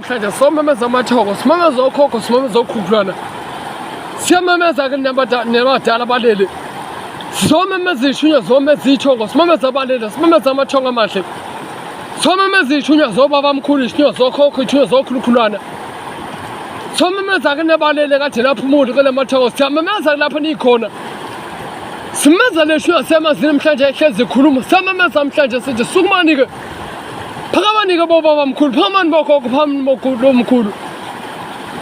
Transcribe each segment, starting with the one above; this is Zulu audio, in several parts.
Namhlanje somemeza amathoko, simemeza okhokho, simemeza okhukhulana. Siyamemeza ke nabadala balele. Somemeza ishunya zomeza ithongo, simemeza abalele, simemeza amathongo amahle. Somemeza ishunya zobaba mkhulu, ishunya zokhokho, ishunya zokhulukhulwana. Somemeza ke nabalele kade laphumule kule mathongo, siyamemeza lapho nikhona. Simemeza leshunya semazini namhlanje ehlezi ikhuluma, siyamemeza namhlanje sithi sukumani ke. Phakamani-ke bobaba mkhulu, phakamani bogogo, phakamani bomkhulu.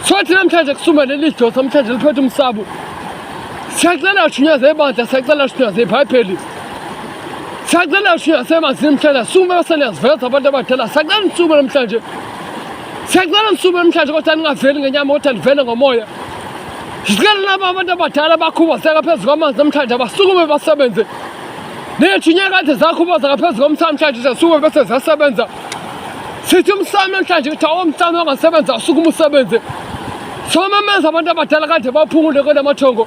Sothi namhlanje kusuma leli dlozi namhlanje liphethe umsabo. Siyacela shunyeza ebandla, siyacela shunyeza iBhayibheli. Siyacela shunyeza emazini namhlanje, sukume bese niyaziveza abantu abadala. Siyacela nisukume namhlanje. Siyacela nisukume namhlanje kodwa ningaveli ngenyama kodwa nivele ngomoya. Sicela laba abantu abadala bakhubazeka phezu kwamanzi namhlanje abasukume basebenze. Nethunya kade zakhubaza ngaphezu komsamo namhlanje zasuka bese zasebenza. Sithi umsamo namhlanje ukuthi awomsamo ongasebenza usukuma usebenze. Somemeza abantu abadala kade baphungule kwelamathongo.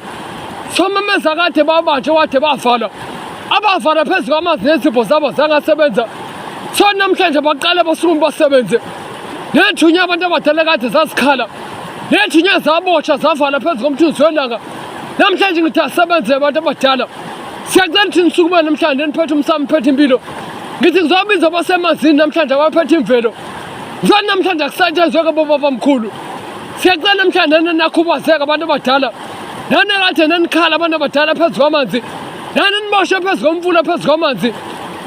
Somemeza kade babanjwe wade bavalwa. Abavala phezu kwamanzi nezipho zabo zangasebenza. So namhlanje baqale basukume basebenze. Nethunya abantu abadala kade zazikhala. Nethunya zabotshwa zavala phezu komthunzi welanga. Namhlanje ngithi asebenze abantu abadala. Siyacela ukuthi nisukume namhlanje niphethe umsamo niphethe impilo. Ngithi ngizobiza abasemanzini namhlanje abaphethe imvelo. Ngizothi namhlanje akusetshenzwe ke bobaba mkhulu. Siyacela namhlanje nani nakhubazeka abantu abadala. Nani kade nanikhala abantu abadala phezu kwamanzi. Nani niboshwe phezu komfula phezu kwamanzi.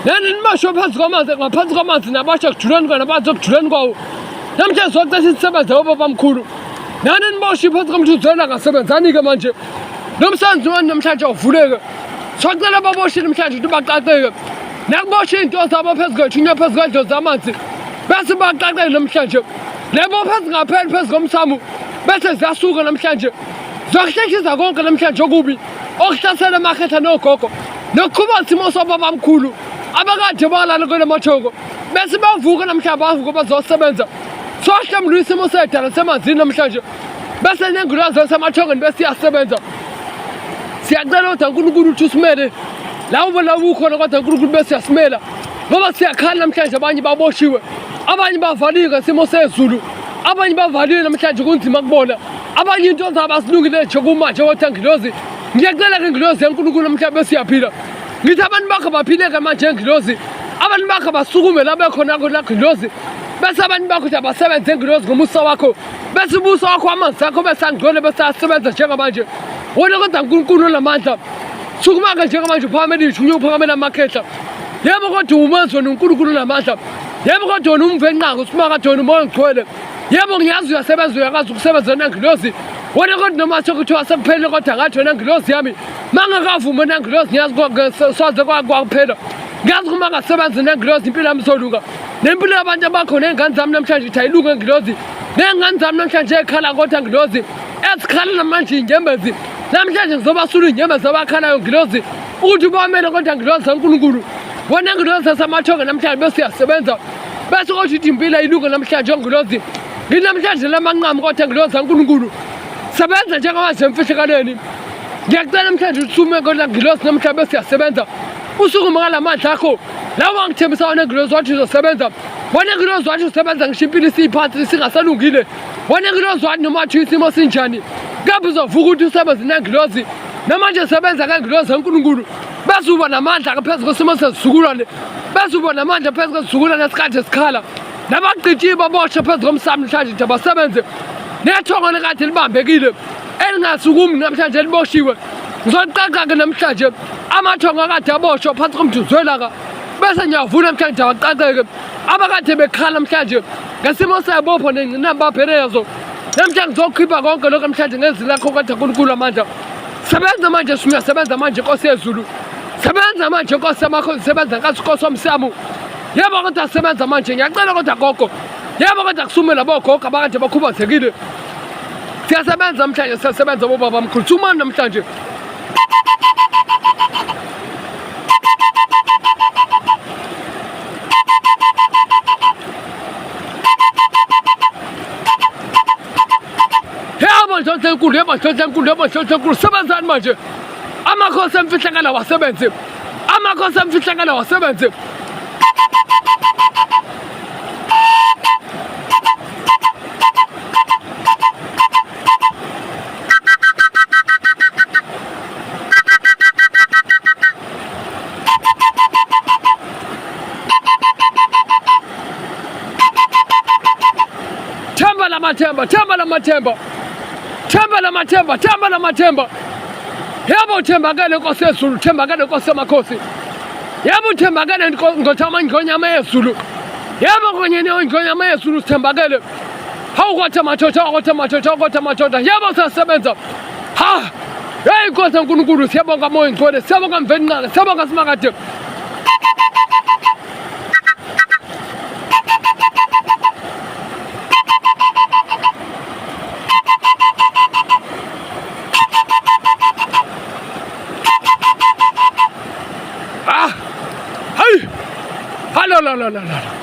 Nani niboshwe phezu kwamanzi ngaphansi kwamanzi nabasha ekujuleni kwawo nabantu ekujuleni kwawo. Namhlanje socela sisebenze bobaba mkhulu. Nani niboshwe phezu komthuzela ngasebenzani-ke manje. Lo msebenzi wenu namhlanje awuvuleke. Sacela baboshile namhlanje ukuthi baqaqeke. Nakuboshwe into zabo phezu kwethu inyo phezu kwendlo zamanzi. Bese baqaqeke namhlanje. Lebo phezu ngapheli phezu komsamo bese ziyasuka namhlanje. Zokuhlehlisa konke namhlanje okubi okuhlasela amakhetha nogogo nokuqhuba isimo sobabamkhulu abakade balala kwele mathoko bese bavuka namhlanje bavuka bazosebenza sohlambulula isimo sedala semanzini namhlanje bese nengulazi yasemathongeni bese iyasebenza siyacela kodwa uNkulunkulu ukuthi usimele lawo la ukhona kodwa uNkulunkulu bese uyasimela ngoba siyakhala namhlanje abanye baboshiwe abanye bavaliwe ngesimo sezulu abanye bavaliwe namhlanje kunzima kubona abanye into zabo asilungile nje kumanje kodwa ngilozi ngiyacela ke ngilozi yaNkulunkulu namhlanje bese uyaphila ngithi abantu bakho baphileke manje ngilozi abantu bakho basukume la bekhona la ngilozi bese abantu bakho ukuthi abasebenze ngilozi ngomusa wakho bese ubuso wakho amanzi akho bese angcwele bese asebenza njengamanje wona kodwa uNkulunkulu onamandla sukuma-ke njengamanje uphakamele isho unye uphakamele amakhehla yebo kodwa umenzi wena uNkulunkulu onamandla yebo kodwa wena umvenqaka usuma kade wena umoya ongcwele yebo ngiyazi uyasebenza uyakwazi ukusebenza wena ngilozi wena kodwa noma sekuthiwa sekuphelile kodwa ngathi wena ngilozi yami mangakavumi wena ngilozi ngiyazi swaze kwakuphela ngiyazi uma ngasebenzi nengilozi impilo yami izoluka nempilo yabantu abakho ney'ngane zami namhlanje ithi ayilunge ngilozi ney'ngane zami namhlanje ekhala kodwa ngilozi ezikhala namanje iy'nyembezi namhlanje ngizobasula iy'nyembezi abakhalayo ngilozi ukuthi ubamele kodwa ngilozi kaNkulunkulu wena ngilozi sasamathonga namhlanje bese uyasebenza bese kodwa ithi impilo ayilunge namhlanje ngilozi nginamhlanje lamanqamu kodwa ngilozi kaNkulunkulu sebenza njengamanje emfihlakaleni ngiyacela namhlanje usume kodwa ngilozi namhlanje bese uyasebenza usukume ngala mandla akho lawo angithembisa wona ngilozi wathi uzosebenza wona ngilozi wathi usebenza ngisho impilo isiphansi singasalungile wona ngilozi wathi noma wathi isimo sinjani kepha uzovuka ukuthi usebenze nangilozi namanje sebenza kangilozi kaNkulunkulu bese uba namandla phezu kwesimo sesizukulwane bese uba namandla phezu kwesizukulwane esikade sikhala nabagqitshiwe baboshwe phezu komsamo namhlanje ukuthi abasebenze nethongo likade libambekile elingasukumi namhlanje liboshiwe ngizoqaqa-ke namhlanje amathongo akade aboshwa phansi komjuzwelaka bese ngiyavuna namhlanje awaqaqeke abakade bekhala namhlanje ngesimo sebopho nengqinamba abhene yazo namhlanje ngizokhipha konke lokho namhlanje ngezwi lakho kodwa nkulunkulu amandla sebenza manje sunya sebenza manje nkosi yezulu sebenza manje nkosi yamakhosi sebenza nkathi nkosi womsamo yebo kodwa sebenza manje ngiyacela kodwa gogo yebo kodwa kusume labo gogo abakade bakhubazekile siyasebenza namhlanje siyasebenza bobaba mkhulu sumani namhlanje Yebo nhlanhla enkulu, yebo nhlanhla enkulu, yebo nhlanhla enkulu. Sebenzani manje. Amakhosi emfihlakalo awasebenze. Amakhosi emfihlakalo awasebenze. lamathemba, themba lamathemba, themba lamathemba, themba lamathemba. Yebo thembakele Nkosi yezulu, thembakele Nkosi yamakhosi. Yebo thembakele ngothama ngonyama yezulu. Yebo ngonyama ngonyama yezulu sithembakele. Hawu kwatha mathotha, kwatha mathotha, kwatha mathotha. Yebo sasebenza. Ha! Hey Nkosi uNkulunkulu siyabonga moya ngcwele, siyabonga Mvelinqangi, siyabonga Simakade. Ah! Hey! Hallo la la la la.